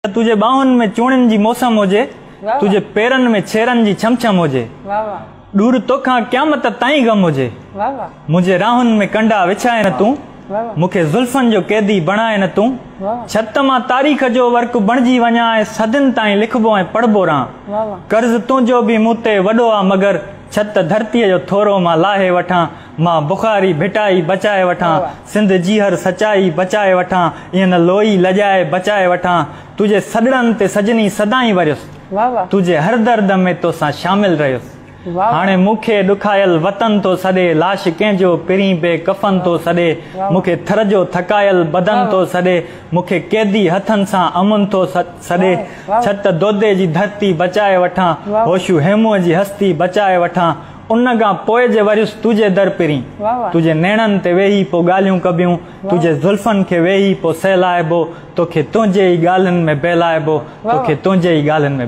تنهنجي ٻانهن ۾ چوڻين جي موسم هجي، تنهنجي پيرن ۾ ڇيرن جي ڇم ڇم هجي، ڏور توکان قيامت تائين غم هجي، منهنجي راهن ۾ ڪنڊا وڇائي نه تون، مون کي زلفن جو قيدي بڻائي نه تون، ڇت مان تاريخ جو ورق بڻجي وڃان ۽ صدين تائين لکبو ۽ پڙهبو رهان، قرض تنهنجو به مون تي وڏو آ مگر ڇت ڌرتيء جو ٿورو مان لاهي وٺان، مان بخاري ڀٽائي بچائي وٺان، سنڌ جي هر سچائي بچائي وٺان، ايئن نه لوئي لڄائي بچائي وٺان، تنهنجي سڏڙن تي سجني سدائين وريس، تنهنجي هر درد ۾ توسان شامل رهيس، هاڻي مون کي ڏکايل وطن ٿو سڏي، لاش ڪنهن جو پرين بي ڪفن ٿو سڏي، مون کي ٿر جو ٿڪايل بدن ٿو سڏي، مون کي قيدي هٿن سان امن ٿو سڏي، ڇت دودي جي ڌرتي بچائي وٺان، هوشو هيمونء جي هستي بچائي وٺان، ان کان پوء جي وريس تنهنجي در پرين، تنهنجي نيڻن تي ويهي پوء ڳالهيون ڪبيون، تنهنجي زلفن کي ويهي پوء سهلائبو، توکي تنهنجي ئي ڳالهين ۾ بهلائبو، توکي تنهنجي ئي ڳالهين ۾.